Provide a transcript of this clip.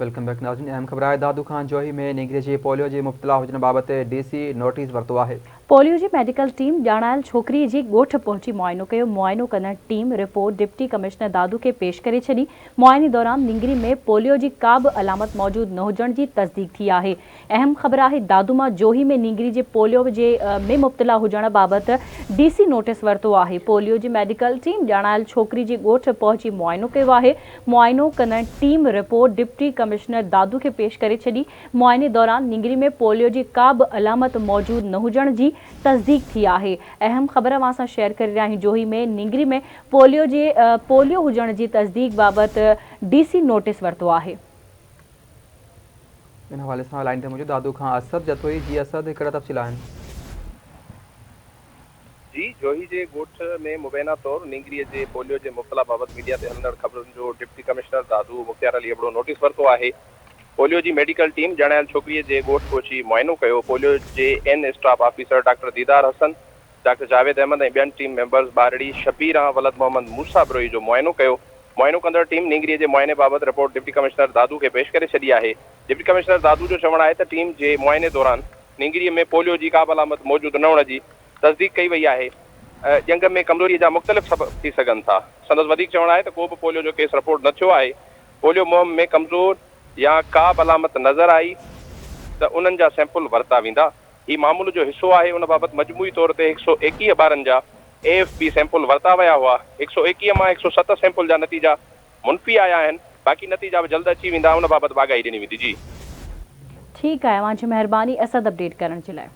Welcome back ناظرين اهم خبر آهي دادو کان جوهي ۾ نينگري جي پوليو جي مبتلا هجڻ بابت ڊي سي نوٽيس ورتو آهي. پوليو جي ميڊيڪل ٽيم ڄاڻايل ڇوڪري جي ڳوٺ پهچي معائنو ڪيو، معائنو ڪندڙ team report deputy commissioner Dadu کي پيش ڪري ڇڏي، معائني دوران نينگري ۾ پوليو جي ڪا به علامت موجود نه هجڻ جي تصديق ٿي آهي. اهم خبر آهي دادو مان جوهي ۾ نينگري جي پوليو جي ۾ مبتلا هجڻ بابت ڊي سي نوٽيس ورتو آهي پوليو جي ميڊيڪل ٽيم ڄاڻايل ڇوڪري جي ڳوٺ پهچي معائنو ڪيو آهي معائنو ڪندڙ team report deputy commissioner Dadu کي پيش ڪري ڇڏي معائني دوران نينگري ۾ پوليو جي ڪا به علامت موجود نه هجڻ جي تصديق ٿي آهي اهم خبر اوهان سان شيئر ڪري رهيا آهيون جوهي ۾ نينگري ۾ پوليو جي پوليو هجڻ جي تصديق بابت ڊي سي نوٽيس ورتو آهي. ان حوالي سان لائين تي موجود دادو کان اسد جتوئي جي اسد ڪهڙا تفصيل آهن. جي جوهي جي ڳوٺ ۾ مبينا طور نينگري جي پوليو جي مبتلا بابت ميڊيا تي هلندڙ خبرن جو deputy commissioner Dadu Mukhtiar Ali Abro notice ورتو آهي. پوليو جي ميڊيڪل ٽيم ڄاڻايل ڇوڪري جي ڳوٺ پهچي معائنو ڪيو. پوليو جي N stop officer doctor Didar Hassan, doctor Javed Ahmed ۽ ٻين ٽيم ميمبرز ٻارڙي شبيران ولد محمد موسيٰ بروهي جو معائنو ڪيو. معائنو ڪندڙ ٽيم نينگريء جي معائني بابت رپورٽ ڊپٽي ڪمشنر دادو کي پيش ڪري ڇڏي آهي. ڊپٽي ڪمشنر دادو جو چوڻ آهي ته ٽيم جي معائني دوران نينگريء ۾ پوليو جي ڪابه علامت موجود نه هئڻ جي تصديق ڪئي وئي آهي. ڄنگهه ۾ ڪمزوريء جا مختلف سبب ٿي سگهن ٿا. سندس وڌيڪ چوڻ آهي ته ڪو به پوليو جو ڪيس رپورٽ نه ٿيو آهي. پوليو مهم ۾ ڪمزور يا ڪابه علامت نظر آئي ته انهن جا سيمپل ورتا ويندا. هي معمول جو حصو آهي، ان بابت مجموعي طور تي 121 ٻارن جا اي ايف پي سيمپل ورتا ويا هئا، 121 مان 107 سيمپل جا نتيجا منفي آيا آهن، باقي نتيجا به جلد اچي ويندا، ان بابت به آگاهي ڏني ويندي. جي. ٺيڪ آهي اوهان جي مهرباني اسد اپڊيٽ ڪرڻ جي لاء.